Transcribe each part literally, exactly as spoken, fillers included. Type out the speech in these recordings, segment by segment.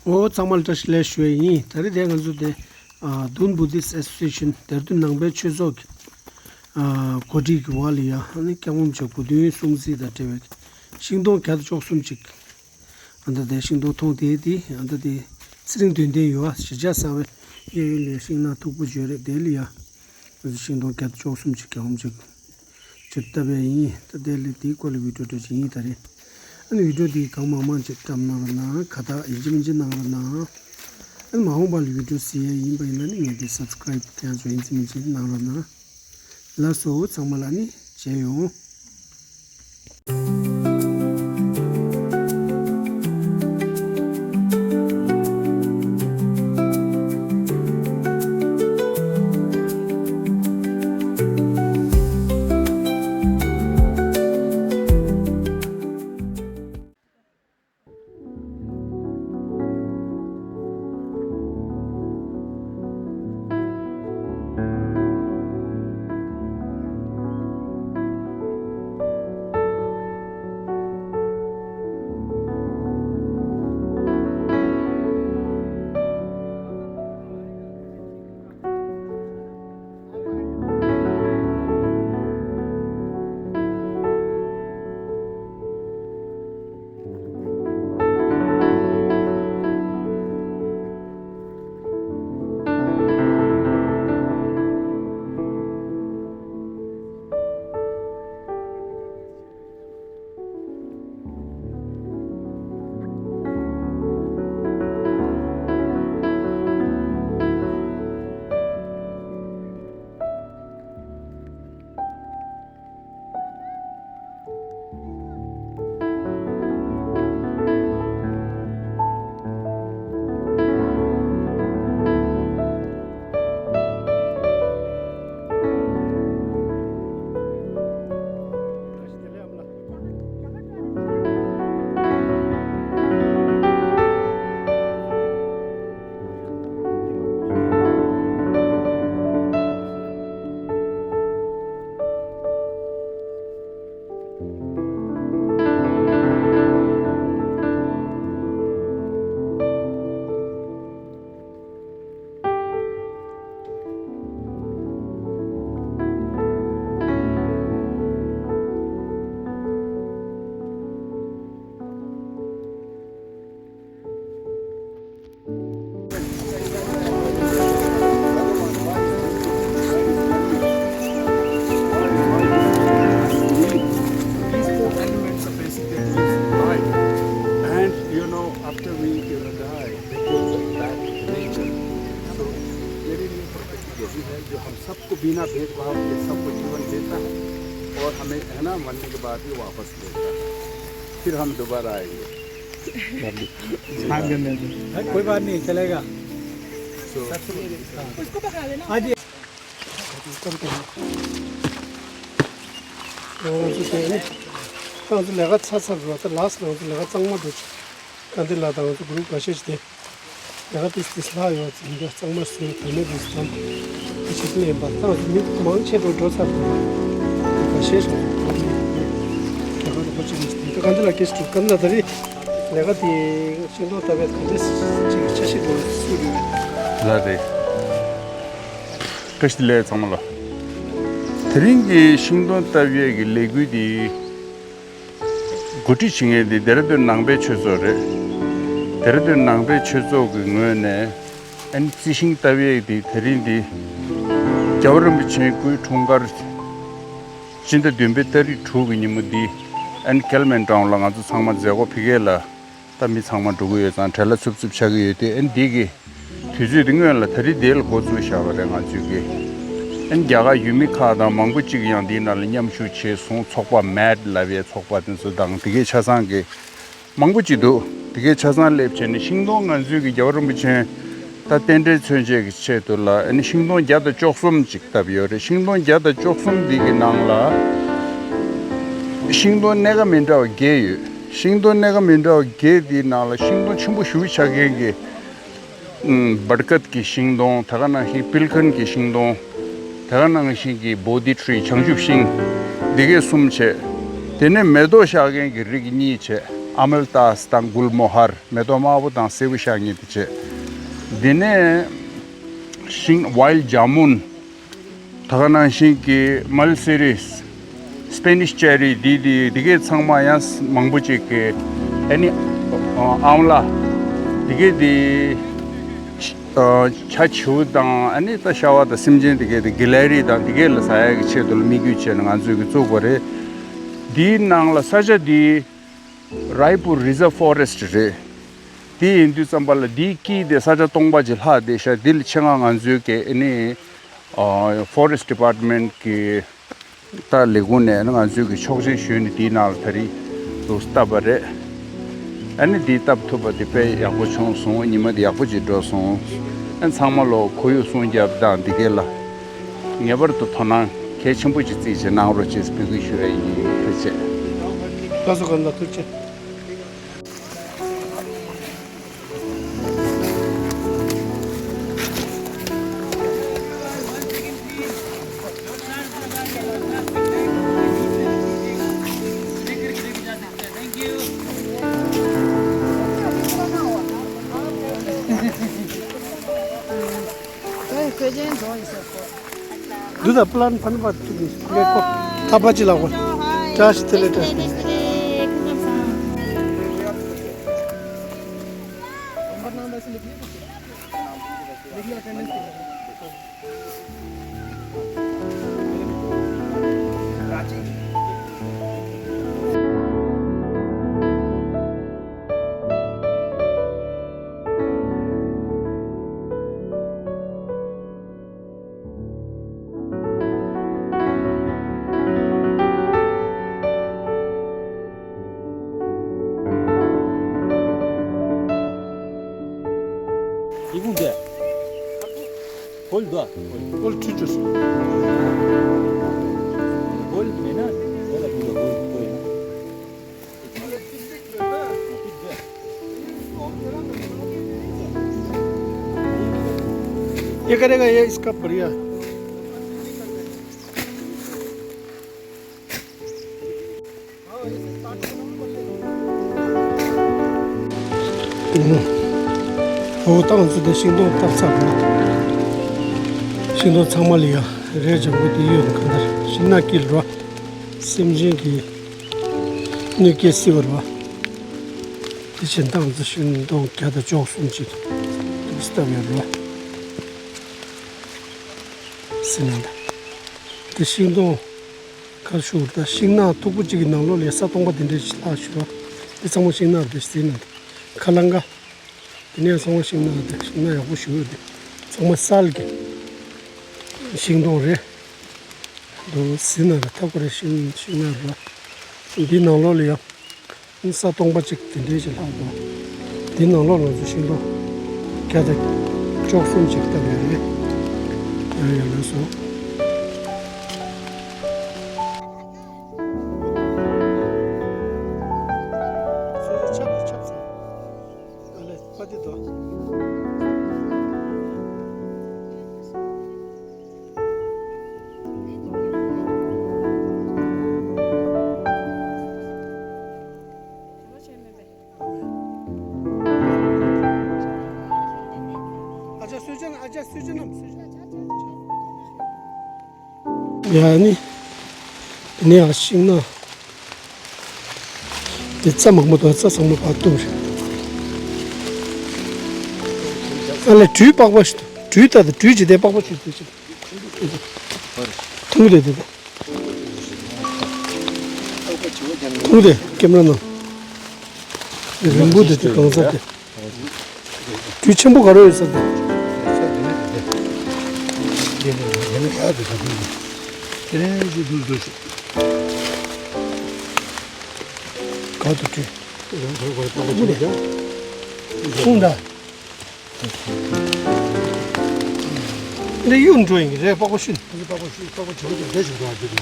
འོ་ཚང་མ་ལ་བཀྲ་ཤིས་བདེ་ལེགས་ཞུ་ཡས་ཡིན། ད་རེས་དེ་ང་ཚོ་དེ་ཨ་Dun Buddhist Association, དེར་དུ་ནང་པའི་ཆོས་ཚོགས་ཀྱི་ཨ་གོ་སྒྲིག་གི་འོག་ལ་ཡ་ཨ་ནི་སྐྱབས་མགོན་མཆོག་སྐུ་མདུན་སྲུང་བརྩི་དང་འབྲེལ་བའི་ཤིང་སྡོང་བརྒྱ་དང་བཅུ་གསུམ་ཅིག་ཨ་ད་དེ་ཤིང་སྡོང་མཐོང་དེ་དེ་ཨ་ད་དེ་ཚེ་རིང་དོན་ལྡན་ཡོད་ཨ་གཞིས་ཆགས་གསར་པའི་གཡས་གཡོན་ལ་ཤིང་ནགས་མཐུག་པོ་བརྗོད་རེད། དེ་ལ་ཡ་ང་ཚོ་ཤིང་སྡོང་བརྒྱ་དང་བཅུ་གསུམ་ཅིག་སྐྱབས་མགོན་མཆོག་ཅིག་བཏབ་པ་ཡིན། ད་དེ་ལས་དེའི་སྐོར་ལ་བི་ཌིའོ་འདྲ་ཅིག་ཡིན་ད་རེད། ཨ་ནི་བི་ཌིའོ་འདི་གང་མང་མང་ཅིག་བཀྲམ་གནང་རོགས་གནང་། ཁ་བཏགས་ཡིན་གཅིག་མིན་གཅིག་གནང་རོགས་གནང་། ཨ་ནི་མ་འོངས་པ་ལ་བི་ཌིའོ་གཟིགས་ཡས་ཡིན་པ་ཡིན་ན་ནི་ངས་འདི་སབ་སི་ཀ་རའིབ་ཁྱེད་རང་ཚོ་ཡིན་གཅིག་མིན་གཅིག་གནང་རོགས་གནང་། ལགས་སོ་ཚང་མ་ལ་ནི་མཇལ་ཡོང་། These four elements are basically life. And you know, after we die, we go back to nature. So, मेरी न्यू प्रकृति यही है जो हम सबको बिना भेदभाव के सबको जीवन देता है और हमें है ना मरने के बाद भी वापस लेता है, फिर हम दोबारा आएंगे। कोई बात नहीं, चलेगा। So, उसको पकड़ा देना। हाँ जी। ང་ཚོ་དེ་ནི་ང་ཚོ་ལས་ཀ་ཚར་ཚར་འགྲོ་ད་ལགས་སོ། ང་ཚོ་ལས་ཀ་གཙང་མ་འགྲོ་ཆུ་དཀའ་འདི་ལ་དང་ང་ཚོ་གུ་རུབ་འགའ་ཤས་ཤིག་དེ་ལས་ཀ་ཏིས་ཏིས་ལྷག་ཡོད་ཙང་འདི་གཙང་མ་བཟོས་དེ་ནས་འདི་ཙམ་དེ་ཞིག་ལས་པ་ད་ང་ཚོ་མི་མང་ཆེ་འགྲོ་འགྲོ་ཚར་འགྲོ་འགའ་ཤས་ཤིག་ལས་ཀ་འགྲོ་གོ་ཅི་མི་ཤེས་དེ་དཀའ་འདི་ལ་སྐད་ཤིག་འགྲོ་དཀའ་འདི་ལ་ད་རེས་ལས་ཀ་དེ་ཤིང་སྡོང་བཏབ་པའི་ག་འདྲས་ཅིག་འཆར་གཞི་འགྲོ་སུ་རེད། ལ་རེད། བཀྲ་ཤིས་བདེ་ལེགས་ཚང་མ་ལ། དེ་རིང་གི་ཤིང་སྡོང་བཏབ་ཡས་ཀྱི་ལས་འགུལ་འདི་འགོ་ཁྲིད་བྱེད་མཁན་འདི་ལྡེ་ར་ལྡུན་ནང་པའི་ཆོས་ཚོགས་རེད། ལྡེ་ར་ལྡུན་ནང་པའི་ཆོས་ཚོགས་ཀྱི་ངོས་ནས་ཨན་རྩི་ཤིང་བཏབ་ཡས་འདི་དེ་རིང་འདི་རྒྱལ་བ་རིན་པོ་ཆེའི་སྐུའི་འཁྲུངས་སྐར་སྤྱི་ཟླ་བདུན་པའི་ཏ་རིག་དྲུག་གི་ཉིན་མོ་འདི་ཨན་ཀེལ་མེན་ཊའུན་ལ་ང་ཚོ་ཚང་མ་མཛད་སྒོ་ཕ་གི་ལ། ད་མི་ཚང་མ་འགྲོ་གི་ཡོད་ཙང་བྲེལ་བ་འཚུབ་འཚུབ་ཆགས་ཀྱི་ཡོད་དེ། ཨ་ནི་འདི་གི་དུས་ཚོད་འདི་སྔོན་ལ་ད་རེས་འདི་ལ་འགོ་བཙུགས་བཞག་པ་རེད། ང་ཚོས་ཀྱི་ཨ་ནི་རྒྱ་གར་ཡུལ་མི་ཁག་དང་མང་པོ་ཅིག་ཡང་འདིའི་ནང་ལ་མཉམ་ཞུགས་བྱས་སོང་། ཚོགས་པ་མེད་ལབ་ཡའི་ཚོགས་པ་དེ་ཚོ་དང་དེ་གའི་ཆ་ཚང་གི་མང་པོ་ཅིག་འདུག་དེ་གའི་ཆ་ཚང་སླེབས་བྱས་ནས་ཤིང་སྡོང་ང་ཚོས་ཀྱི་རྒྱལ་བ་རིན་པོ་ཆེ་ད་རྟེན་འབྲེལ་མཚོན་བྱེད་ཀྱི་ཆེད་དུ་ལ་ཨ་ནི་ཤིང་སྡོང་བརྒྱ་དང་བཅུ་གསུམ་ཅིག་བཏབ་ཡོད་རེད། ཤིང་སྡོང་བརྒྱ་དང་བཅུ་གསུམ་འདི་གི་ནང་ལ་ཤིང་སྡོང་སྣ་ཁ་མི་འདྲ་བ་བརྒྱད་ཡོད། ཤིང་སྡོང་སྣ་ཁ་མི་འདྲ་བ་བརྒྱད་འདིའི་ནང་ལ་ཤིང་སྡོང་ཆེན་པོ་ཞེ་པོ་ཆགས་མཁན་གྱི་ཨུམ་བར་ཀད་ཀྱི་ཤིང་སྡོང་། ད་ག་ནང་བཞིན་པིལ་ཁན་གྱི་ཤིང་སྡོང་། ད་ག་ནང་བཞིན་གྱི་བོ་དྷི་ཊི་རི་བྱང་ཆུབ་ཤིང་། འདི་གས་གསུམ་བྱས། དེ་ནས་མེ་ཏོག་ཤར་མཁན་གྱི་རིགས་གཉིས་བྱས། ཨ་མལ་ཏཱས་དང་གུལ་མོ་ཧར། མེ་ཏོག་དམར་པོ་དང་སེར་པོ་ཤར་མཁན་དེ་བྱས། དེ་ནས་ཤིང་ཝའིལ་ཇ་མུན། ད་ག་ནང་བཞིན་གྱི་མལ་སི་རིས། སྤེ་ནིཤ་ཅེ་རི། འདི་འདི་འདི་གའི་ཚང་མ་ཡང་མང་པོ་ཅིག་གི་ཨ་ནི་ཨ་མ་ལ། འདི་གའི་འདི་ཆ་བྱིའུ་དང་ཨ་ནི་ད་ཤ་བ་དང་སེམས་ཅན་འདི་གའི་འདི་གི་ལེ་རི་དང་འདི་གའི་ལ་ཟ་ཡ་གི་ཆེད་དུ་ལ་དམིགས་ཡུལ་བྱས་ནས་ང་ཚོས་གི་བཙུགས་པ་རེད། འདིའི་ནང་ལ་ས་ཆ་འདི་རའི་པུར་རི་ཛརབ་ཕོ་རེ་སི་ཊི་རེད། དེ་ཡིན་དུས་ཙམ་པ་ལ་འདིའི་དཀྱིལ་དེ་ས་ཆ་སྟོང་པ་ཅིག་ལྷག་བསྡད་ཤག་འདི་ལ་ཆེད་མངགས་ང་ཚོའི་གི་ཨ་ནི་ཨ་ཕོ་རེ་སི་ཊི་ཌི་པཱར་ཊི་མེན་ཊི་གི་ད་ལས་ཁུངས་ནས་ང་ཚོའི་གི་ཆོག་མཆན་ཞུས་ནས་དེའི་ནང་ལ་ད་རེས་འདུག་བཏབ་པ་རེད། ཨ་ནི་འདི་བཏབ་ཐུབ་པ་དེ་དཔེ་ཡག་པོ་བྱུང་སོང་། ཉི་མ་དེ་ཡག་པོ་ཅིག་འགྲོ་སོང་། ཨ་ཚང་མ་ལོ་ཁོར་ཡུག་སྲུང་སྐྱོབ་དང་འདི་གས་ལ་ངེས་པར་དུ་དོ་སྣང་གལ་ཆེན་པོ་ཅིག་བརྩིས་བྱས་གནང་རོགས་ཅེས་འབོད་སྐུལ་ཞུ་ཡ་ཡིན། ཐུགས་རྗེ་ཆེ། ལགས་སོ། གང་ལ་ཐུགས་རྗེ་ཆེ། འདི་ད་པླན་ཕན་པ་ཐུག་ནི་ལེ་ཀོ་ཐ་པ་ཅི་ལ་གོ། བཀྲ་ཤིས་བདེ་ལེགས། བཀྲ་ཤིས་བདེ་ལེགས། ཡིག་ཁུངས་དེ། ཧོལ་དོ། ཧོལ་ཁྲུས་ཆུ། ཧོལ་མེད་ན་དེ་ལ་ཁུངས་དོ། ཧོལ་ཁོ་ཡིན་ན། ये करेगा, ये इसका बढ़िया। ཨོ་ད་ང་ཚོ་དེ་ཤིང་སྡོང་བཏབ་ཚར་བ། ཤིང་སྡོང་ཚང་མ་ལ་ཡ་རས་ལྗང་གུ་དེ་གཡོགས་ནས་གང་ལྟར་ཤིང་ནགས་དཀྱིལ་རོ། སེམས་ཅན་གྱི་གནོད་སྐྱེལ་སྲིད་པ་རེད་བ། དེ་བཞིན་ད་ང་ཚོ་ཤིང་སྡོང་བརྒྱ་དང་བཅུ་གསུམ་ཅིག་ཏུ་བཏབ་ཡོད་རེད་བ། ཟེར་ན་ད་དེ་ཤིང་སྡོང་ག་ཞུ་ད་ཤིང་ནགས་མཐུག་པོ་གཅིག་གི་ནང་ལོགས་ལ་ས་སྟོང་པ་དེ་འདྲས་ཞིག་ལྷག་ཞུ་ར། དེ་ཚང་མ་ཤིང་ནགས་རེད་ཟེར་ན་ད་ཁ་ལང་ཀ། དེ་ནས་ཚང་མ་ཤིང་ནགས་རེད། ཤིང་ནགས་ཡག་པོ་ཞུ་ཡོད་དེ་ཚང་མ་སལ་གི་ཤིང་སྡོང་རེད། འདུག་ཟེར་ན་ར་ཐབས་ཀ་རེ་ཤིང་ཤིང་ནགས་ར། འདི་ནང་ལོགས་ལ་ཡང་། ས་སྟོང་པ་གཅིག་དེ་འདྲའི་ཞིག་ལྷག་འདུག་འདི་ནང་ལོགས་ལ་ཚོ་ཤིང་སྡོང་བརྒྱ་དང་བཅུ་གསུམ་ཅིག་བཏབ་ཡོད་རེད། ཡང་ཡང་ལོས་སོ། ཆབ་ཆབ་ཚ། ཨ་ལེ་པ་ཏི་དོ། ཡ་ནི། ནི་ཡང་ཤིང་ནགས། དེ་རྩྭ་མང་པོ་དང་རྩྭ་ཚང་མ་བར་སྟོང་རེད། ཨ་ལས་དྲུད་པགས་པ་ཞིག་དྲུད་ད་དང་དྲུད་ཅི་དེ་པགས་པ་ཞིག་དེ་ཅི། ཐུང་དེ་དེ་དང་། ཐུང་དེ་ཀེམ་ར་ནང་། རིང་པོ་དེ་དེ་གང་ཟག་དེ། དུས་ཆེན་པོ་ག་རེ་ཡོད་ས་དེ། ག་དུ་དྲི། ཁུང་ད། འདི་གཡུག་འགྲོ་ཡིན་གྱི་རེད། པགས་པ་ཤུ། འདི་པགས་པ་ཤུ་པགས་པ་བྱེད་པོ་དེ་འདྲ་ཞིག་འགྲོ་བ་འདི་འདི།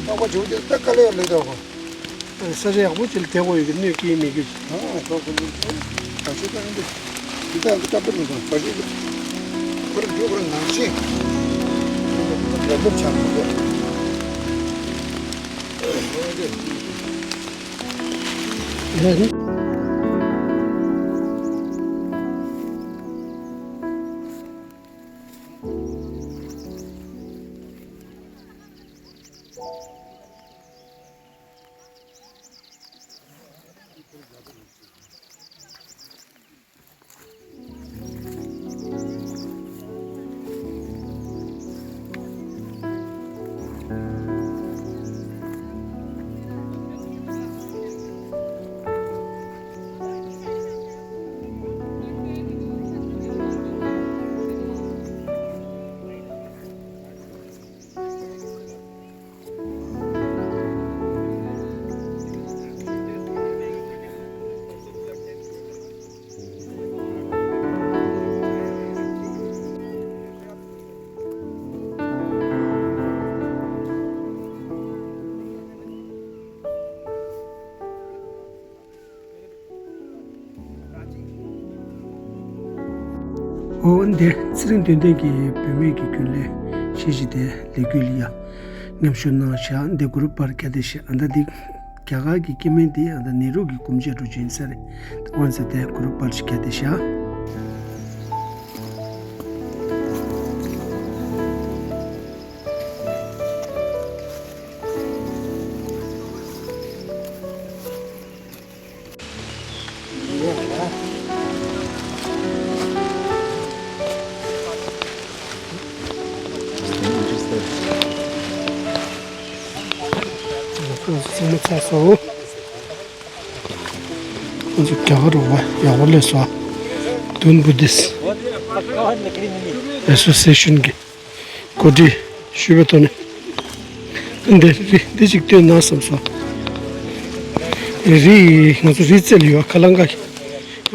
པགས་པ་བྱེད་པོ་དེ་ད་དཀའ་ལས་ཡོད་ལེ་དོ། ས་ཆ་ཡག་པོ་ཅིག་ལ་བསྡད་དགོས་ཡོད་ཀྱི་གནོད་སྐྱེལ་མེད་རྒྱུ་ཅིག་ཨ་ཨ་ད་ཁོ་ནི་ད་ཆེ་ད་འདི་འདི་ད་འདི་ད་པར་མི་འདུག་ད་ཆེ་འདི་ཁོ་རང་རྒྱུ་ཁོ་རང་ནང་ཆེ་འདི་འདི་འདི་ཆགས་མི་འདུག་འོ་འདིར་ཚེ་རིང་དོན་ལྡན་གྱིས་བུད་མེད་ཀྱི་རྒྱུན་ལས་ཞེས་བྱས་ཏེ་ལས་འགུལ་ལ་ཡ་མཉམ་ཞུགས་གནང་བཞག་འདི་གུ་རུ་པར་ག་དེ་ཞེས་ཨ་ད་འདི་རྒྱ་གར་གྱི་སྐྱེ་དམན་འདི་ཨ་ད་ནེ་རུ་གི་སྐུ་མཆེད་འགྲོ་ཆེན་ས་རེད། འོན་ཟེར་ཏེ་གུ་རུ་པར་ཞིག་ག་དེ་བཞག་ཚང་མ་ཚར་སོང་། ཁོང་ཚོ་རྒྱ་གར་རུ་བ་ཡག་པོ་སླེབས་སོང་། Dön Buddhist Association གི་གོ་སྒྲིག་ཞུས་པའི་ཐོག་ནས་འདི་རི་འདི་ཅིག་སྟོན་ན་བསམ་སོང་། རི་ང་ཚོ་རི་རྩེ་ལ་ཡོད་ཁ་ལང་ཀ་གི་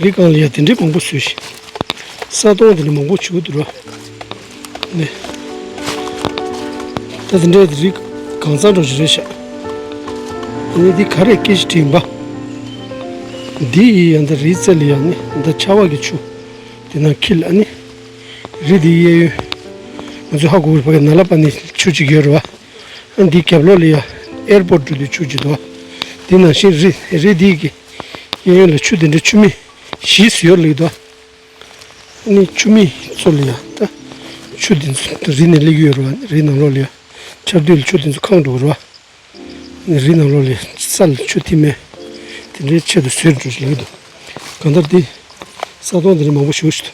རི་སྒང་ལ་ཡ་དེ་འདྲའི་མང་པོ་བཟོས་ཤིང་ས་དོང་དེ་འདྲ་མང་པོ་བྱུག་འདུག་ར། ནས། ད་དེ་འདྲའི་རི་གང་ཚང་འགྲོ་ཞིག་རེད་ཤག་ཨ་ནི་འདི་ག་རེ་སྐད་ཆ་དྲིས་པ། འདི་ཡི་ཡང་ད་རི་རྩེ་ལ་ཡང་ནི་ད་ཆར་པ་གི་ཆུ་དེ་ནང་འཁྱིལ། ཨ་ནི་རི་འདི་གཡས་གཡོན་ང་ཚོ་ཧ་གོ་གི་རེད་པ། གི་ནཱ་ལ་པ་ནི་ཆུ་གཅིག་ཡོད་རེད་པ། ཨ་འདི་རྒྱབ་ལོགས་ལ་ཡང་ཨེར་པོར་འགྲོ་དུས་ཆུ་གཅིག་འདུག་དེ་ནང་བཞིན་རི་རི་འདི་གི་གཡས་གཡོན་ལ་ཆུ་དེ་འདྲ་ཆུ་མིག་བཞི་ཡོད་ལེགས་འདུག་ཨ་ནི་ཆུ་མིག་ཚོ་ལ་ཡང་ད་ཆུ་དེ་ཚོ་རི་ནས་སླེབས་ཀྱི་ཡོད་རེད་པ། རི་ནང་ལོགས་ལ་ཡང་ཆར་དུས་ལ་ཆུ་དེ་ཚོ་གང་འགྲོ་གི་རེད་པ། ཨ་ནི་རི་ནང་ལོགས་ལ་ས་ལ་ཆུ་ཐིམ་མེད་དེ་འདྲའི་ཆེད་དུ་བཟོས་འགྲོ་ཞིག་ལེགས་འདུག་གང་ལྟར་འདི་ས་དོང་དེ་འདྲ་མང་པོ་ཞིག་ཡོད་ཤག་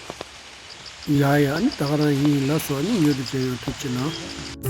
ཡ་ཡ། ཨ་ནི་ད་ག་རང་ཡིན། ལགས་སོ། ཨ་ནི་ཉོ་དེ་བྱས་ཡོང་ཐུབ་ཅེ་ན།